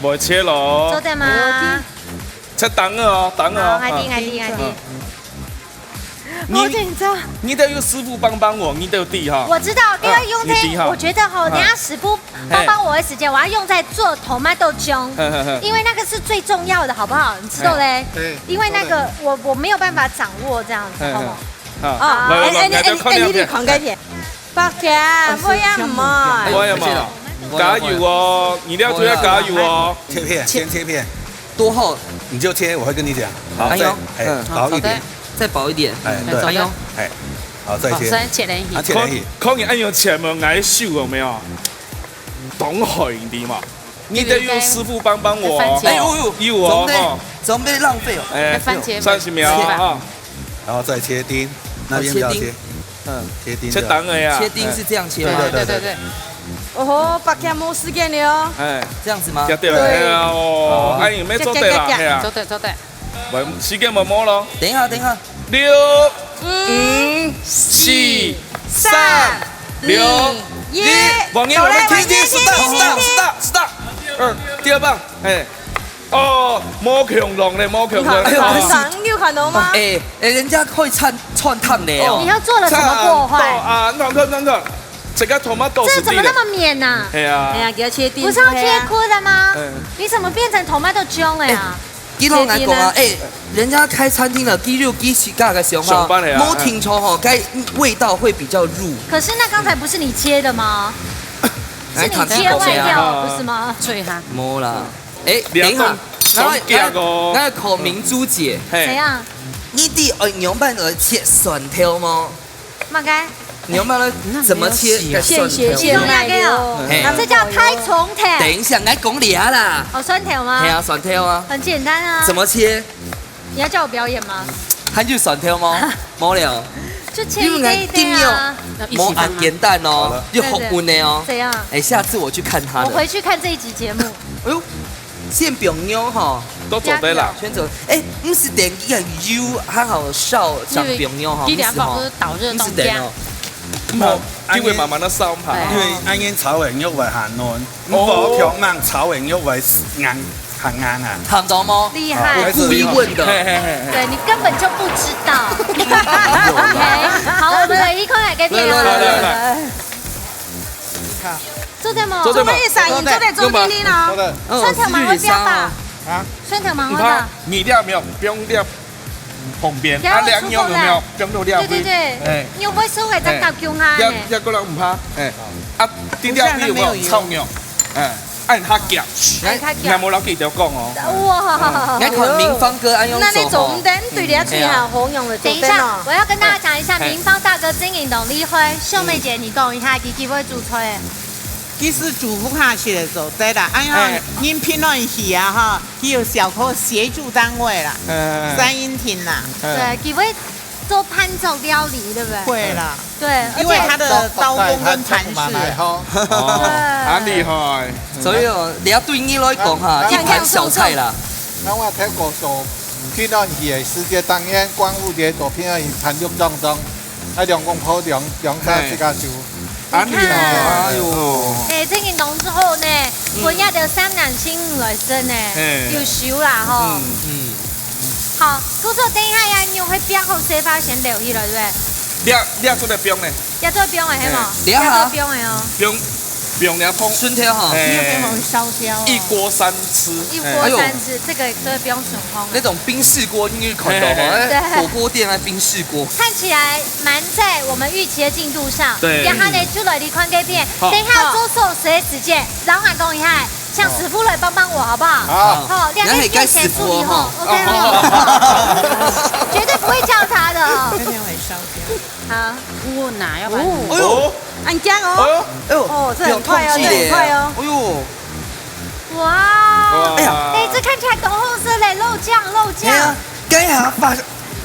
不会切了哦。做得嗎？切等了哦，等了哦。好，𠊎知，𠊎知，𠊎知。嗯。好緊張。你，你得有師傅幫帮我，你得有地哈。我知道，因为用这，嗯，你知哈。我觉得哈，嗯。等下师傅 帮帮我的时间，我要用在做tomato醬，嘿，嘿，嘿。因为那个是最重要的，好不好？你知道嘞？嘿，对。因为那个，我，我没有办法掌握这样子，嘿，好不好？嘿。好。哦，来，来，来，哎，哎，来，来，哎，你，你看看。白姐，我也毋愛。我也嘛。加油哦，你了就要加油哦。切片，先切片。多厚？你就切，我会跟你讲。好，哎呦，再，哎，嗯，薄一点。好的。再薄一点。哎，嗯，对。哎呦。哎，好，再切。好，再切点。啊，切点。看，看你按样切嘛，挨手有没有？ 当好，你知嘛？你得有师傅帮帮我哦。番茄。哎呦呦，有哦，准备，哈。准备浪费哦。哎，番茄，三十秒啊，切吧。哈。然后再切丁，那边不要切。啊，切丁。嗯，切丁。切丁的呀。切丁是这样切吗？哎，对，对，对，对。哦吼，白天没时间了哦。哎。这样子吗？对，对，对，哎呀，哦，哎，有没有做对啦？对。哎呀。做对，做对。 喂，时间慢慢咯。等一下，等一下。六，五，四，三，二，一。王爷，我们停，停，stop，stop，stop，stop。嗯，第二棒，哎，哦，无恐龙嘞，无恐龙。哎呦，很爽，你有看到吗？哎，哎，人家可以穿，穿探的哦。你又做了什么破坏？啊，你看，你看，这个tomato是对的。这怎么那么绵呐？哎呀。哎呀，给它切丁。不是要切块的吗？嗯。你怎么变成tomato酱了呀？ 你同人讲啊，哎，人家开餐厅了，佢有佢自家个想法，上班了呀，无听错吼，该味道会比较入。可是那刚才不是你切的吗？是你切坏掉，不是吗？脆哈。没啦，哎，等一下，然后，然后口明珠姐，嘿。怎样？你知，呃，仰般来切蒜头吗？ 么个？你要慢慢怎么切？那没有洗啊。现切现卖的哦。嘿。这叫开从头。等一下，来讲你啊啦。哦，蒜头吗？嘿啊，蒜头啊。很简单啊。怎么切？你要叫我表演吗？还有蒜头吗？没了。就切一个一个啊。因为没啊，简单哦，好了。又好温的哦。对，对，对。怎样？哎，下次我去看他的。我回去看这一集节目。哎呦， 先放肉吼。都做得啦。先做，哎，毋是等佢个油還好燒，正放肉吼，因為佢兩個毋是吼，不是導熱凍這樣。毋是等哦。無，因為慢慢仔燒嘛。哎。因為恁樣炒个肉會較嫩，哦。毋好強硬炒个肉會硬，較硬啊。看到嗎？厲害。我故意問的。嘿，嘿，嘿，嘿。對，你根本就不知道。OK，好，我們來一塊來給你哦。來，來，來，來。 做得無？做得無？什麼意思啊？你做得做定定哦。做得。嗯，蒜頭蠻會煏吧？啊？蒜頭蠻會吧？你看，米粒沒有，不用粒。旁邊，啊，這樣肉有沒有？放到這位，對對對，哎，肉會收回再搞香啊，這，哎。這過來毋怕，哎，啊，頂頂位有沒有？炒肉，哎，按下夾，哎，較夾。你還無老記得講哦。哇，你看明芳哥愛用手哦。那你總得對你要去好好用的，等一下，我要跟大家講一下，哎。明芳大哥真正當厲害，秀妹姐，你講一下，佢幾會煮菜？其實煮不下去的時候，對啦，哎呀，哎。人平安喜啊哈。 佢有小可協助單位啦，嗯。三英亭啦。嗯。對，佢會做伴奏料理，對不對？會啦。對，因為他的刀工跟盤飾。哦，對。恁厲害。所以哦，你要對你來講哈，啊，一盤小菜啦。那我聽過說，平安夜時節，當然光顧節做平安夜盤肉當中，啊，兩公婆兩，兩家自家煮。 恁厲害，哎喲。哎，正經當之後呢，嗯。分這兜善男信女來食呢，嘿。優秀啦吼。嗯。嗯。好，故所等一下呀，你會煸好勢，先撈起來，對不對？這，這做得放呢。這做得放的，係無？嘿。這做得放的哦。放，放了放。順條哈。嘿。你有放好燒焦哦。一鍋三吃。一鍋三吃，哎喲。這個做得放順風啊。那種冰室鍋，你有看到嗎？嘿，嘿，嘿。哎，對。火鍋店啊，冰室鍋。看起來 蠻在我們預期的進度上。對。等下呢，就來離開這片。好。等一下做壽司的時間，然後還講一下，請師傅來幫幫我，好不好？好。好，兩個人先處理好。OK，好。絕對不會叫他的哦。有點微燒掉。好。我拿，要不然哦。哎喲。啊，你這樣哦。哎喲。哎喲。哦，這很快哦，這很快哦。哎喲。 哇！哇！哎呀。哎，這看起來當好食嘞，肉醬，肉醬。哎呀，該下發，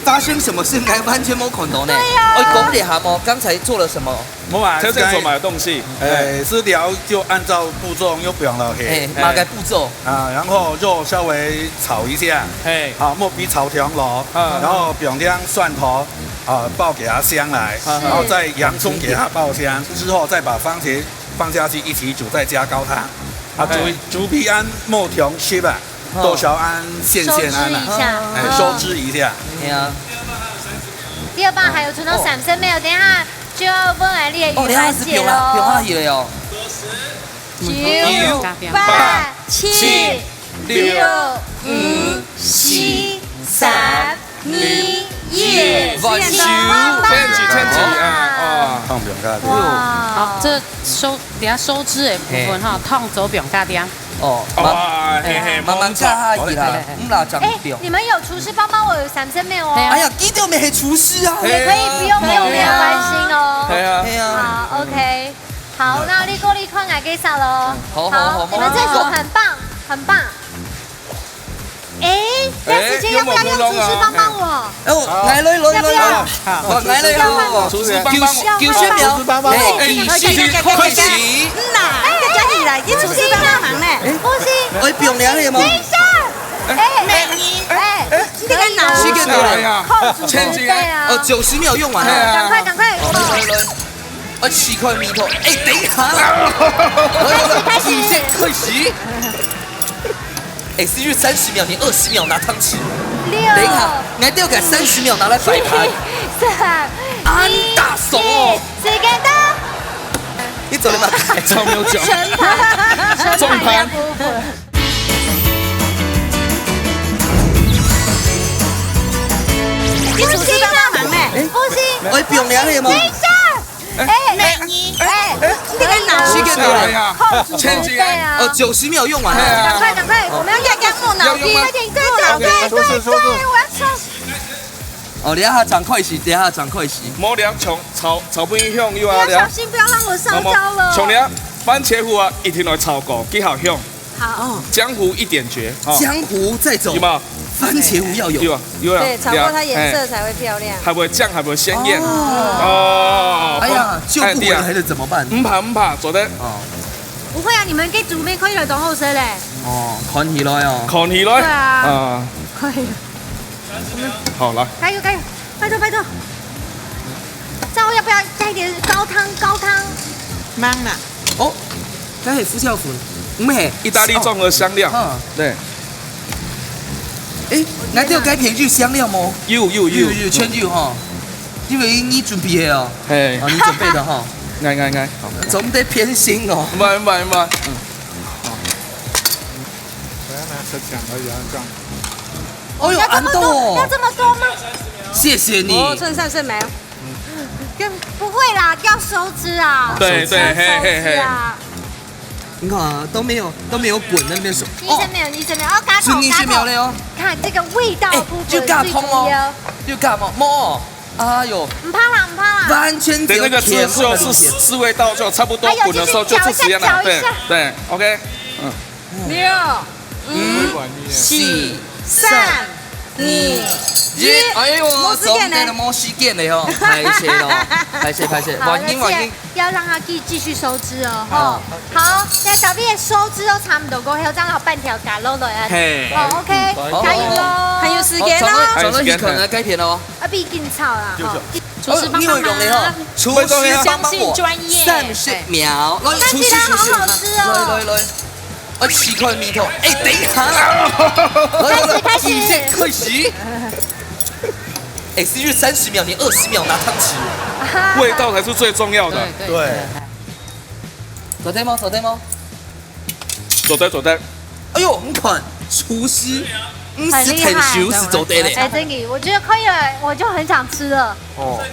發生什麼事？該完全沒看到呢。對呀。哎，講一下嘛，剛才做了什麼？無啊，這是做麼个東西？哎，是料就按照步驟用放落去。哎，麼个步驟？啊，然後肉稍微炒一下，嘿。啊，莫畀炒香了，嗯。然後放點蒜頭，啊，爆給它香來，嗯。然後再洋蔥給它爆香，之後再把番茄放下去一起煮，再加高湯。 啊，煮，哎。煮皮恁莫忒濕啊，哦。多少恁線線恁啊，收汁一下。哎，收汁一下。哎呀。第二棒還有存到三十秒，哦。等一下就要問來你的魚盤姐咯。哦，等一下是放下，放下去了喲。九、九、八、八、七、七、六、六、五、五、四、四、三、三、二、一，一，時間到。千幾，千幾啊，啊。放放下去。哇。好，這收 等下收汁的部分哈，嘿。燙手放下去啊。哦，哇，慢，嘿，嘿，慢慢炒下去啦，嘿，嘿，嘿。毋啦，這樣哎，放。你們有廚師幫幫我，有三十秒哦。對啊。哎呀，佢兜毋係廚師啊。也可以不用，不用，沒有關係哦。對啊。對啊。好，OK。好，那你過來看𠊎介紹咯。好，好，好，好，你們這組很棒，很棒。 哎，這時間要不要讓廚師幫幫我？哎，𠊎來，來，來，來。要不要？哦，𠊎來，來，來。廚師幫幫我。九，九十秒。廚師幫幫我。哎，計時開始。嗯吶，哎，這樣子來，你廚師幫幫忙呢。不行。哎，不用了，有嗎？等一下。哎，美女。哎，你這個腦筋。時間到了。哎呀，千金啊。哦，九十秒用完了。哎呀。趕快，趕快。好，來，來，來。 啊，奇怪，味道。哎，等一下啦。開始，開始。預先開始。哎，是不是三十秒，你二十秒拿湯匙？六。等一下，𠊎兜个三十秒拿來擺盤。七、三、恁大手哦。一，時間到。你做得嗎？哎，超沒有腳。全盤，全盤的部分。你廚師幫幫忙呢？哎，不行。哎，不用了，有嗎？等一下。 哎，美女，哎，哎，你這個腦筋。時間到了。控制不對啊。千金啊。哦，九十秒用完了。哎呀。趕快，趕快，我們要壓壓木腦筋。要用嗎？快點，快點，OK，快點，快點，收汁，收汁。我要衝。哦，等一下正開始，等一下正開始。無了，從炒，炒分佢香，又啊，你要小心，不要讓我燒焦了。無，無，從你啊，番茄糊啊，一定要炒過，幾好香。 好。哦。薑糊一點絕，哦。薑糊再走，有沒有？番茄糊要有。有啊，有啊，對，炒過它顏色才會漂亮。哎。還會靚，還會鮮豔。哦。哦。哎呀，救不回來了怎麼辦？哎，對啊。毋怕，毋怕，做得。哦。不會啊，你們這組乜可以來當好食嘞。哦，看起來哦。看起來。對啊。啊。可以。好，來。加油，加油。 拜託，拜託。最後要不要加一點高湯？高湯。忙啦。哦，該係胡椒粉，毋係。義大利綜合香料。哦。嗯。對。哎，𠊎兜有該片有香料無？有，有，有。有，有，全有哈。因為你準備个哦。嘿。哦，你準備个哈。來，來，來。好。總得偏心哦。毋係，毋係，毋係。嗯。好。我要拿車搶而已啊，這樣。哦哟，要這麼多，恁多哦。要這麼多嗎？謝謝你。哦，趁善趁美。跟，不會啦，要收汁啊。對，對，收汁啊。嘿，嘿，嘿。你看啊，都沒有，都沒有滾，在那邊說，你先沒有，哦，你先沒有，哦，加糖，是你先沒有了哦。加糖。看這個味道的部分哎，就加糖哦，最重要。就加糖，無哦。哎喲。毋怕啦，毋怕啦。完全只有甜，等那個汁就是，我能理解。是味道就差不多，還有，滾的時候就就是一樣的，攪一下，攪一下。對，對，OK，嗯。六、五、四、三、二、一。哎喲，無時間呢。總得了，無時間了喲，歹勢咯，歹勢，歹勢，好，完音，完音。那這樣要讓它繼，繼續收汁哦，吼。好。好，那小弟收汁都差不多，過後正好半條加落來啊。嘿。好，OK，好。加油咯。還有時間哦。好，轉到，轉到一口呢，該片哦。啊，畢竟炒啦，吼。就是，哦，你會用的吼，廚師幫忙我，相信專業。三十秒，來，廚師，廚師，好好吃哦。來，來，來。 啊，奇怪，米头，哎，等一下啦，來，來，來，開始，開始。直接開始。哎，是不是三十秒，你二十秒拿湯匙？味道才是最重要的。對，對，對。做得嗎？做得嗎？做得，做得。哎喲，你看，廚師，嗯，很厲害。是很熟，是做得嘞。哎，真的，我覺得可以了，我就很想吃了。哦。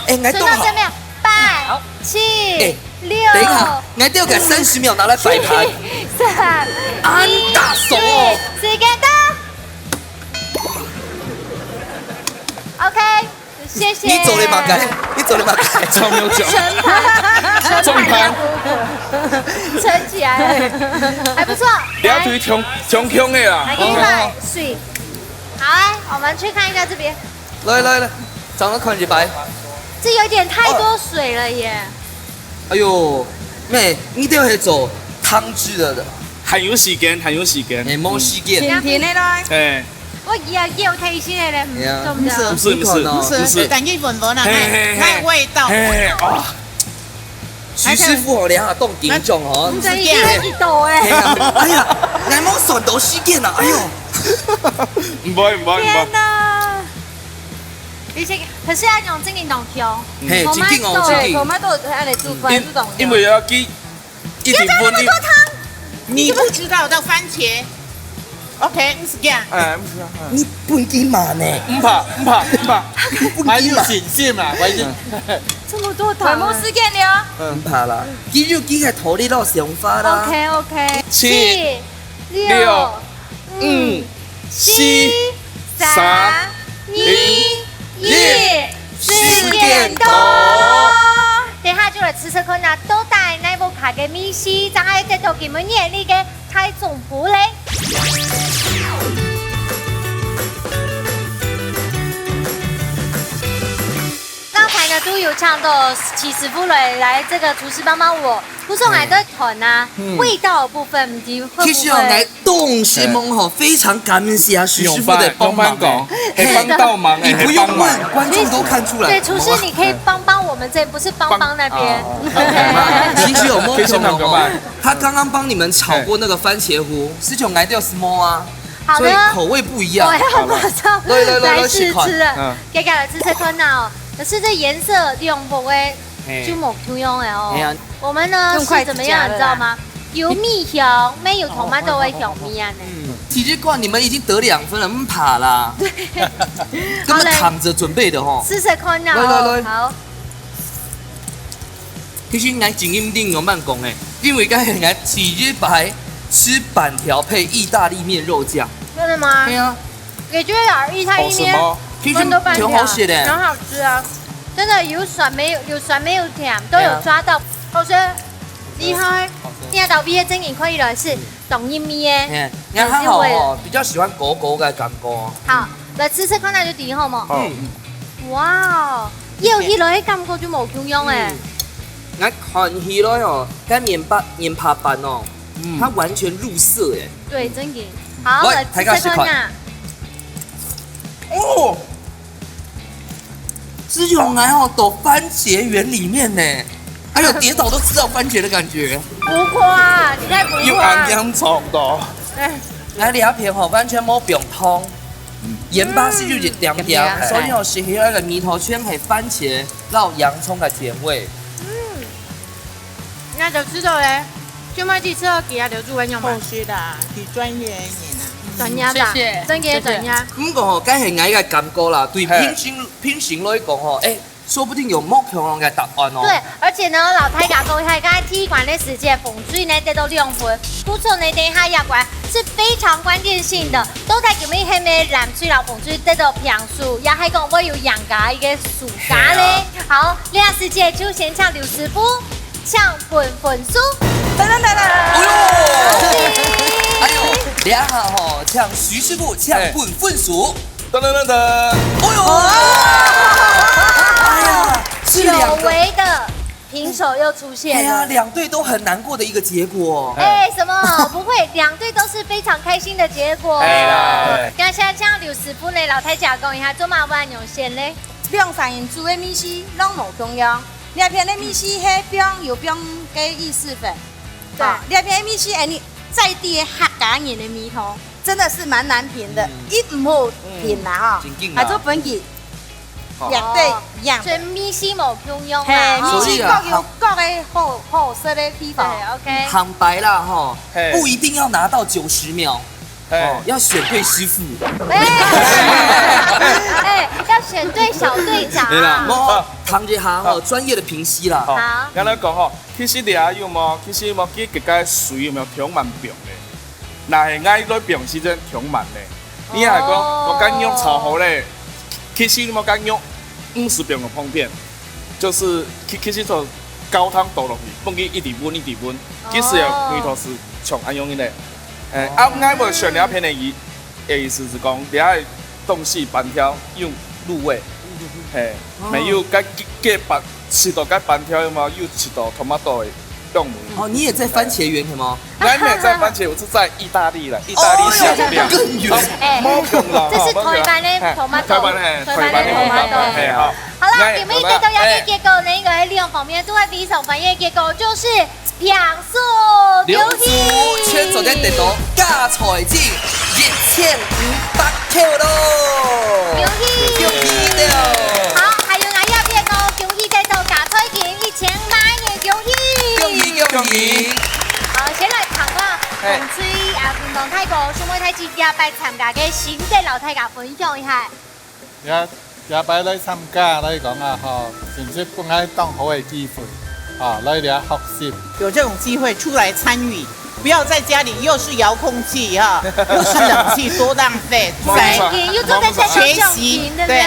哎，來，等一下。八、七、哎，六、等一下，你還要給三十秒拿來擺盤。七、三、恁大手哦。一、時間到。OK，謝謝。你做得麼个？你做得麼个？超沒有腳。撐盤，撐盤。撞盤。撐起來了，還不錯。兩腿挺，挺胸的啦。還可以買水。好，來，我們去看一下這邊。 來，來，來，長得看一擺。這有點太多水了耶。哎喲，妹，你這係做湯汁的，還有時間，還有時間。哎，無時間。嗯。甜甜的咯。哎。我也要提醒的嘞，哎呀，做不到。不是，不是，你看哦。不是。等佢穩穩啊，嘿，嘿，嘿。那，那味道。嘿，啊。 徐師傅哦，你下當緊張哦。毋使，已經幾度欸。哎呀，哎呀，𠊎無算到時間啊，哎喲。毋會，毋會，毋會。天哪！而且，可是愛用正經動手。嘿，正經哦，正經。對，tomato係恁樣煮出來，因，這種的。因為要記，一定分你。不要加那麼多湯。你不知道的番茄。 OK，毋使驚。哎，毋使驚，哎。你本金嘛呢？毋怕，毋怕，毋怕。你本金嘛。還有信心啊，還有。這麼多糖啊。快無時間了。毋怕啦，佢有佢个道理咯，想法啦。OK，OK。七、七、六、六、五、五、四、四、三、三、二、二、一。一。 時間到。等下就來試試看啊，到底哪一屋下个味緒，正係得到今晡日个大眾寶嘞。剛才呢，都有嗆到徐師傅來，來這個廚師幫幫我，不是我還在談啊，嗯。味道的部分，你會不會？其實哦，來 當時夢吼，非常感謝徐師傅的幫忙欸。用飯，用飯講，嘿，幫到忙欸，你不用問，嘿，幫忙。觀眾都看出來。對，廚師，你可以幫幫我們這，不是幫幫那邊。啊，啊，啊。其實有沒有可能哦，可以先談個飯。他剛剛幫你們炒過那個番茄糊，嘿。是從來就small啊，好的。所以口味不一樣。我要馬上來試吃了。好了。來，來，來，來，試看。嗯。給，給，來試吃看啊哦。可是這顏色兩部位 嘿。就無共樣了哦。哎呀。我們呢，用筷子夾的啦。是怎麼樣，你知道嗎？有米香，沒有tomato个香味啊呢。嗯，其實看你們已經得兩分了，毋怕啦。對。根本躺著準備的吼。好嘞。試試看啊，來，來，來。哦，好。其實𠊎真認真，𠊎慢講欸，因為剛才𠊎第一擺吃粄條配義大利麵肉醬。真的嗎？對啊。 也覺得啊，義大利麵好吃嗎？其實蠻多粄條，挺好吃的。很好吃啊，真的有酸沒有，有酸沒有甜，都有抓到。對啊。好吃，厲害。好吃。你看到味道真的可以了，是當入味的。嗯，你看它好哦，有味道。比較喜歡狗狗的感覺哦。好，來吃吃看，那就第一口嘛。嗯。哇哦，咬起來感覺就無共樣欸。嗯。𠊎看起來哦，該麵包，麵包粄哦，嗯。它完全入色欸。 對，正經。好，來，來，大家試看。試看啊。哦，是用來哦，到番茄園裡面呢。哎呦，跌倒都吃到番茄的感覺。浮誇啊，你太浮誇。又恁嚴重的。哎。來，這片吼，完全無放糖，嗯。鹽巴係有一點點，嗯。所以哦，食起來个味道全係番茄摎洋蔥个甜味。嗯。 那就知道咧，就莫去吃哦，其他就煮完用嘛。好食啦，佢專業个人啊。專業啦，謝謝，真个專業。謝謝。毋過吼，該係𠊎个感覺啦，對嘿。評審，評審來講吼，誒，說不定有無共樣个答案哦。對，而且呢，摎大家講一下，剛才第一關个時節，紅隊呢得到兩分，故所呢，等一下這關是非常關鍵性的，到底今日係毋係藍隊摎紅隊得到平手，也係講會有贏家一個輸家咧？嘿啊。好，這時節就先請劉師傅 請分分數。噔噔噔噔。哎呦，哎呦，這下吼，請徐師傅請分分數。噔噔噔噔。哎呦，哎呀，是兩個久違的平手又出現了。哎呀，兩隊都很難過的一個結果。哎，什麼？不會，兩隊都是非常開心的結果。哎啦。那現在請劉師傅呢，摎大家講一下，做麼个會恁樣選呢？兩儕人煮个味緒，攏無共樣。 這片个味緒係放有放个意式粉，對。啊，這片个味緒，哎，你在地个客家人的味道，真的是蠻難評的，嗯。一毋好評啦哈，嗯，真緊啊。還做分級，好。兩隊一樣的。哦，所以味緒無共樣啦，嘿，哈。味緒各有各个好，好食的地方。對，OK。坦白啦哈，嘿。不一定要拿到九十秒。 嘿。哦，要選對師傅。哎，哎，要選對小隊長啊。對啦，無，談一下吼，好。專業的評析啦。好，好。𠊎來講吼，其實這有無，其實無，佢个水有無有充滿放咧？若係𠊎來放時陣充滿咧，你還講，哦。我該肉炒好咧，其實你無該肉，毋使放个方便，就是其，其實就高湯倒落去，放佢一直溫，一直溫，其實哦。味道是像恁樣个咧。 誒，啊，𠊎會選這片个意，个意思是講，這个東西粄條有入味，嘿，哦。沒有該，該粄，食到該粄條有無？有食到tomato个香味。哦，你也在番茄園是嗎？𠊎沒有在番茄，我是在義大利了，義大利小店。哦，更遠。哎，無共啦，這是吼，無共啦。台灣的tomato，嘿，台灣的，台灣的tomato。嘿，好。好啦，𠊎，今日得到這個結果呢，哎。一個兩方面都會非常歡喜的結果，就是 平手，恭喜！兩組全做得得到加菜金一千五百塊咯！恭喜！恭喜了！好，還有𠊎這片哦，恭喜得到加菜金一千萬元，恭喜！恭喜，恭喜！好，先來看看，嘿。紅隊啊，叮噹大哥，兄妹大姐這擺參加个心得，摎大家分享一下。 這，這擺來參加來講啊，吼，真係分𠊎當好个機會，啊，來這學習。有這種機會出來參與，不要在家裡又是遙控器哈，又是冷氣，多浪費。在真的，又坐在這學習，對不對？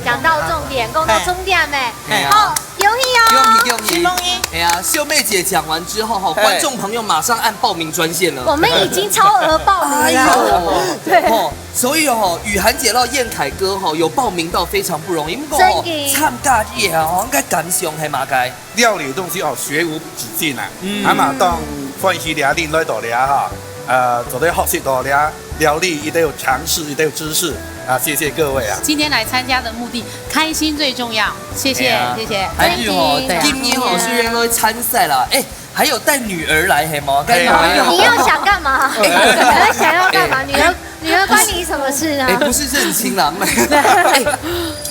講到重點，講到重點欸。哎。好，恭喜哦！恭喜，恭喜！承蒙你。哎呀，秀妹姐講完之後，哈，嘿。觀眾朋友馬上按報名專線了。我們已經超額報名了。哎呦，對。吼， 所以吼，雨涵姐摎燕凱哥吼，有報名到非常不容易。毋過吼，真的。參加這个吼，應該感想係麼个？料理的東西哦，學無止境啊。嗯。啊嘛，當歡喜這日來到這哈，呃，做得學習到這料理，一定有常識，一定有知識啊。謝謝各位啊。今天來參加的目的，開心最重要。謝謝，哎呀，謝謝。還有吼，真的。今年吼，雖然講參賽啦，哎， 還有帶女兒來，係無？帶女兒。哎呀。你又想幹嘛？哎。你想要幹嘛？哎。女兒，女兒關你什麼事啊？哎，不是認親啦。哎，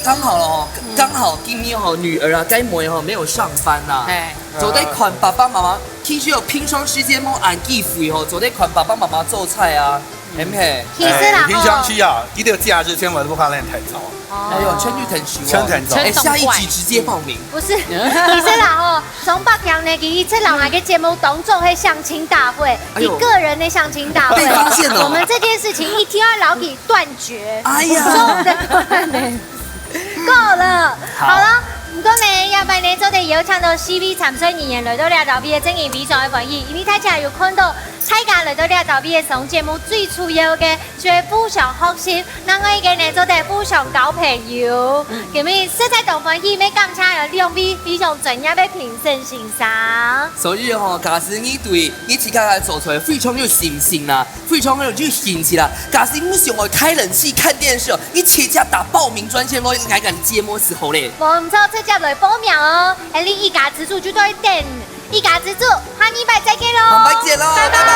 剛好哦，剛好今天哦，女兒啊，該妹哦，沒有上班啦。哎。做得看爸爸媽媽，其實有平常時間無恁機會哦，做得看爸爸媽媽做菜啊。 係毋係？其實啦，哎，平常時啊，吼。一到假日千萬毋好摎𠊎等𢯭手。哦。哎喲，出去𢯭手哦。出去𢯭手。哎，下一集直接報名。不是，其實啦，吼，鍾伯強呢，佢一直摎𠊎个節目當作係相親大會，哎喲。佢個人的相親大會。被發現了。我們這件事情一定要摎佢斷絕。哎呀。說我們的斷絕。夠了。好。好了，毋過呢，這擺呢，做得邀請到四位參賽人員來到這搭位，真个非常个歡喜，因為大家有看到 大家來到這搭位个上節目，最主要个就係互相學習，另外一個呢，做得互相交朋友。嗯。今日實在當歡喜，也感謝兩位非常專業个評審先生。所以吼，假使你對你自家个做菜非常有信心啦，非常有興趣啦，假使你想愛開冷氣、看電視哦，你直接打報名專線咯，𠊎等節目時候咧。無毋著，直接來報名哦，𠊎等一家之煮就在等 一家之煮，下禮拜再見咯。下禮拜見咯，拜拜。拜拜。